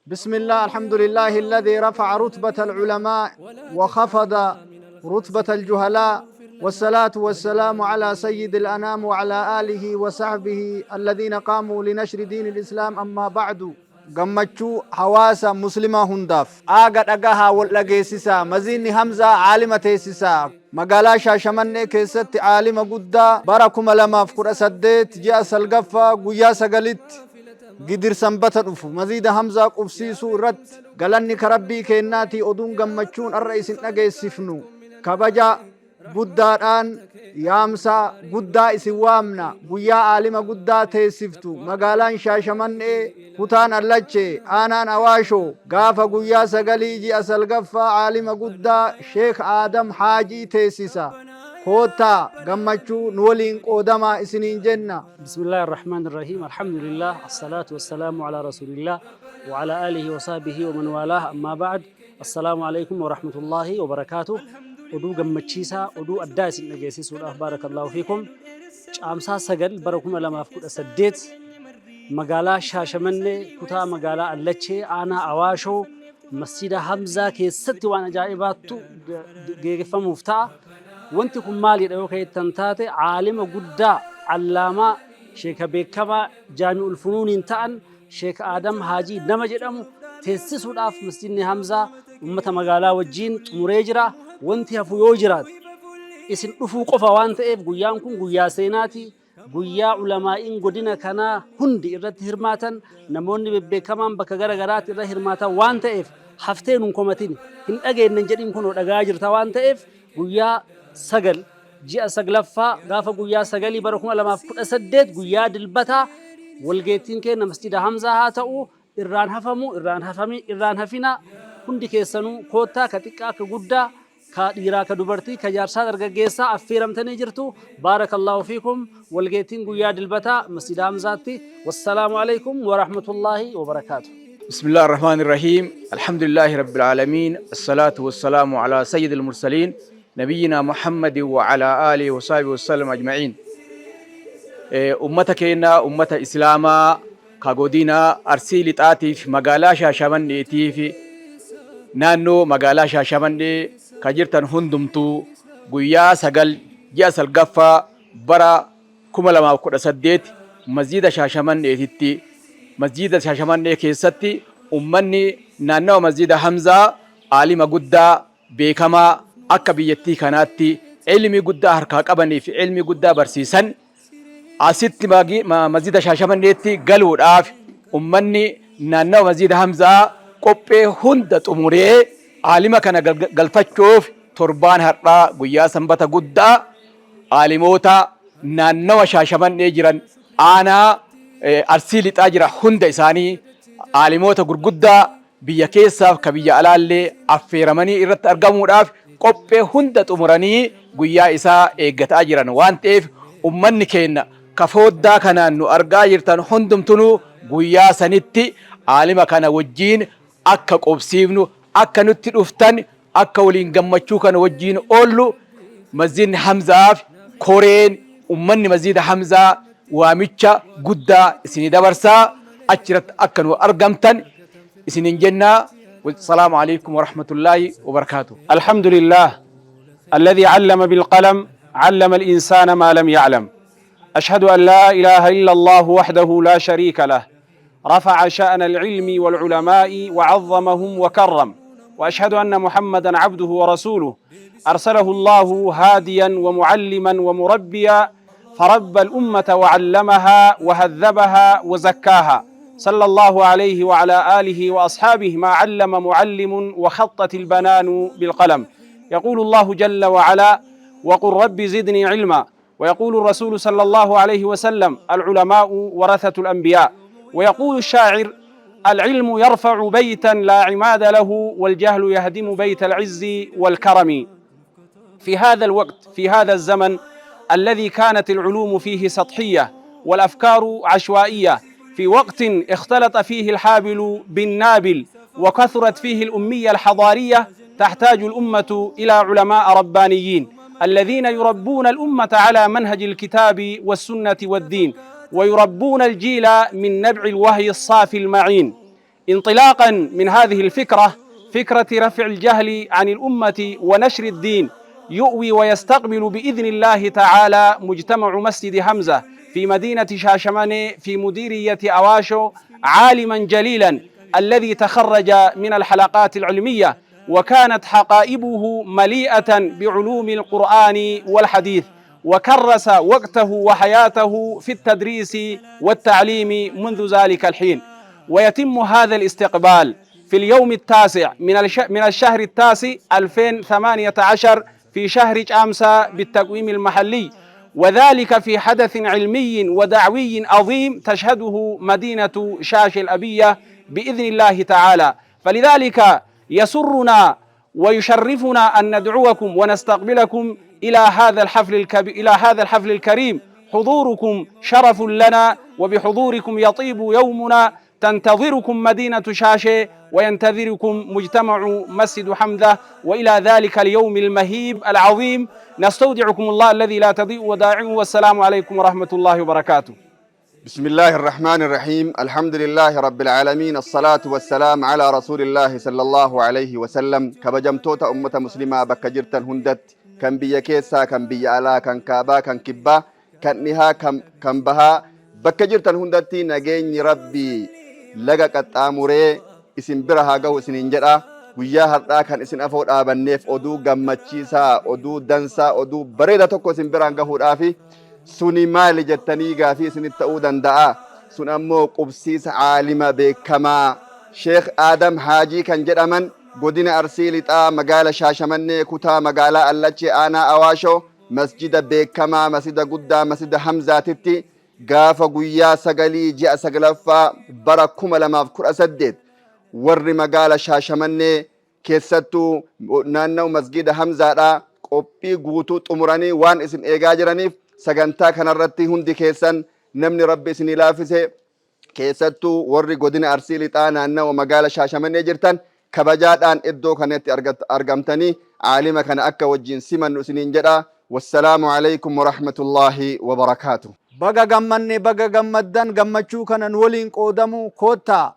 بسم الله، الحمد لله الذي رفع رتبة العلماء وخفض رتبة الجهلاء، والصلاة والسلام على سيد الأنام وعلى آله وصحبه الذين قاموا لنشر دين الإسلام. أما بعد، gammachuu hawaasa muslimaa hundaaf aaga dhagahaa wal dhageessisaa. Maziinni Hamzaa caalima teessisaa. Magaalaa Shaashamannee keessatti caalima guddaa bara 2018 ji'a salgaffaa guyyaa 9tti gidir sanbata dhufu maziida Hamzaa qubsiisuu irratti galanni ka Rabbii kennaatii. Oduun gammachuun arra isin dhageessifnu, kabaja guddaadhaan yaamsa guddaa isin waamna. Guyyaa aalima guddaa teessiftu, magaalaan Shaashamannee, kutaan Allache, aanaan Awaashoo, gaafa guyyaa 9 ji'a salgaffaa aalima guddaa Sheek Aadam Haajii teessisa. Koottaa gammachuu nu waliin qoodamaa isiniin jenna. بسم الله الرحمن الرحيم، الحمد لله، الصلاة والسلام على رسول الله وعلى آله وصحبه ومن والاه. أما بعد، السلام عليكم ورحمة الله وبركاته. Oduu gammachiisaa, oduu addaa isin dhageessisuudhaaf، بارك الله فيكم. Caamsaa 9 bara 2018 magaalaa Shaashamannee, kutaa magaalaa Allachee, aanaa Awaashoo, masjida Hamzaa keessatti waan ajaa'ibaattu geggeeffamuuf ta'a. Wanti kun maalidha yoo ka'ettan taate, caalima guddaa, allaamaa, sheeka beekamaa Jaami'ul Funuuniin ta'an, Sheek Aadam Haajii nama jedhamu teessisuudhaaf masjidni Hamzaa ummata magaalaa wajjiin xumuree jira. Wanti hafu yoo jiraate isin dhufuu qofa waan ta'eef, guyyaan kun guyyaa seenaati. Guyyaa ulamaa'iin godina kanaa hundi irratti hirmaatan, namoonni bebbeekamaan bakka gara garaatti irra hirmaatan waan ta'eef, haftee nun komatin, hin dhageennan jedhin. Kunoo dhagaa jirta waan ta'eef, guyyaa 9 ji'a saglaffaa gaafa guyyaa 9 bara 2018 guyyaa dilbataa walgeettiin keenya masjida Hamzaa haa ta'u. Irraan hafamu, irraan hafami, irraan hafina. Hundi keessanuu koottaa, ka xiqqaa, ka guddaa, ka dhiiraa, ka dubartii, ka jaarsaa, dargaggeessaa affeeramtanii jirtu. بارك الله فيكم. Walgeettiin guyyaa dilbataa masjida Hamzaatti. والسلام عليكم ورحمة الله وبركاته. بسم الله الرحمن الرحيم، الحمد لله رب العالمين، الصلاة والسلام على سيد المرسلين نبينا محمد وعلى آله وصحبه وسلم أجمعين. Ummata keenya, ummata Islaamaa ka godina Arsii Lixaatiif, magaalaa Shaashamanneetiif, naannoo magaalaa Shaashamannee ka jirtan hundumtuu, guyyaa 9 ji'a salgaffaa bara 2018 masjida Shaashamanneetitti, masjida Shaashamannee keessatti ummanni naannawa masjida Hamzaa aalima guddaa beekamaa akka biyyattii kanaatti ilmi guddaa harkaa qabanii fi ilmi guddaa barsiisan asitti masjida Shaashamanneetti galuudhaaf ummanni naannawa masjida Hamzaa qophee hunda xumuree aalima kana galfachuuf torbaan har'aa guyyaa sanbata guddaa aalimoota naannawa Shaashamannee jiran, aanaa Arsii Lixaa jira hunda isaanii, aalimoota gurguddaa biyya keessaaf ka biyya alaallee affeeramanii irratti argamuudhaaf qophee hunda xumuranii guyyaa isaa eeggataa jiran waan ta'eef, ummanni keenya ka fooddaa kanaan nu argaa jirtan hundumtunuu guyyaa sanitti aalima kana wajjiin akka qubsiifnu, akka nutti dhuftan, akka waliin gammachuu kana wajjiin oollu masjidni Hamzaaf koreen ummanni masjida Hamzaa waamicha guddaa isinii dabarsaa, achirratti akka nu argamtan isinin jennaa. والسلام عليكم ورحمة الله وبركاته. الحمد لله الذي علم بالقلم، علم الإنسان ما لم يعلم. أشهد أن لا إله إلا الله وحده لا شريك له، رفع شأن العلم والعلماء وعظمهم وكرم، وأشهد أن محمدا عبده ورسوله، أرسله الله هاديا ومعلما ومربيا، فربى الأمة وعلمها وهذبها وزكاها، صلى الله عليه وعلى آله وأصحابه ما علم معلم وخطت البنان بالقلم. يقول الله جل وعلا: وقل رب زدني علما. ويقول الرسول صلى الله عليه وسلم: العلماء ورثة الأنبياء. ويقول الشاعر: العلم يرفع بيتا لا عماد له، والجهل يهدم بيت العز والكرم. في هذا الوقت، في هذا الزمن الذي كانت العلوم فيه سطحية والأفكار عشوائية، في وقت اختلط فيه الحابل بالنابل وكثرت فيه الأمية الحضارية، تحتاج الأمة إلى علماء ربانيين الذين يربون الأمة على منهج الكتاب والسنة والدين، ويربون الجيل من نبع الوحي الصافي المعين. انطلاقا من هذه الفكرة، فكرة رفع الجهل عن الأمة ونشر الدين، يؤوي ويستقبل بإذن الله تعالى مجتمع مسجد حمزة في مدينة شاشماني في مديرية أواشو عالما جليلا الذي تخرج من الحلقات العلمية، وكانت حقائبه مليئة بعلوم القرآن والحديث، وكرس وقته وحياته في التدريس والتعليم منذ ذلك الحين. ويتم هذا الاستقبال في اليوم التاسع من الشهر التاسع 2018 في شهر Caamsaa بالتقويم المحلي، وذلك في حدث علمي ودعوي عظيم تشهده مدينة شاش الأبية بإذن الله تعالى. فلذلك يسرنا ويشرفنا أن ندعوكم ونستقبلكم إلى هذا الحفل الكريم. حضوركم شرف لنا، وبحضوركم يطيب يومنا. تنتظركم مدينة شاشة وينتظركم مجتمع مسجد حمزة، وإلى ذلك اليوم المهيب العظيم نستودعكم الله الذي لا تضيء ودائعه، والسلام عليكم ورحمة الله وبركاته. بسم الله الرحمن الرحيم، الحمد لله رب العالمين، الصلاة والسلام على رسول الله صلى الله عليه وسلم. Kabajamtoota ummata muslimaa bakka jirtan hundatti, kan biyya keessaa, kan biyya alaa, kan kaabaa, kan kibbaa, kan dhihaa, kan bahaa, bakka jirtan hundatti nageenyi Rabbii laga qaxxaamuree isin bira haa gahu isiniin jedha. Guyyaa har'aa kan isin afoo dhaabanneef oduu gammachiisaa, oduu dansaa, oduu bareeda tokko isin biraan gahuudhaafi. Suni maali jettanii gaafii isinitti ta'uu danda'a. Sun ammoo qubsiisa caalima beekamaa Sheekh Aadam Haajii kan jedhaman godina Arsii Lixaa, magaala Shaashamannee, kutaa magaalaa Allachee, aanaa Awaashoo, masjida beekamaa, masjida guddaa, Masjida Hamzaatitti gaafa guyyaa 9 ji'a 9ffaa bara 2018 warri magaala Shaashamannee, keessattuu naanna'u masjida Hamzaadhaa, qophii guutuu xumuranii waan isin eegaa jiraniif, sagantaa kanarratti hundi keessan, namni Rabbi isinii laafise, keessattuu warri godina Arsii Lixaa naannawa magaala Shaashamannee jirtan, kabajaadhaan iddoo kanatti argamtanii aalima kana akka wajjin simannu isiniin jedha. Wassalaamu alaykum warahmatullaahi wabarakaatu. Baga gammanne, baga gammaddan. Gammachuu kana nu waliin qoodamu koottaa.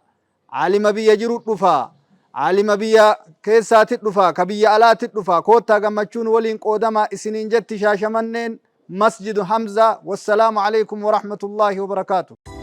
Aalima biyya jiru dhufa, aalima biyya keessaati dhufa, ka biyya alaati dhufa. Koottaa, gammachuu nu waliin qoodama isiniin jetti Shaashamanneen, Masjidu Hamza. Wassalaamu alaykum warahmatullaahi wabarakaatu.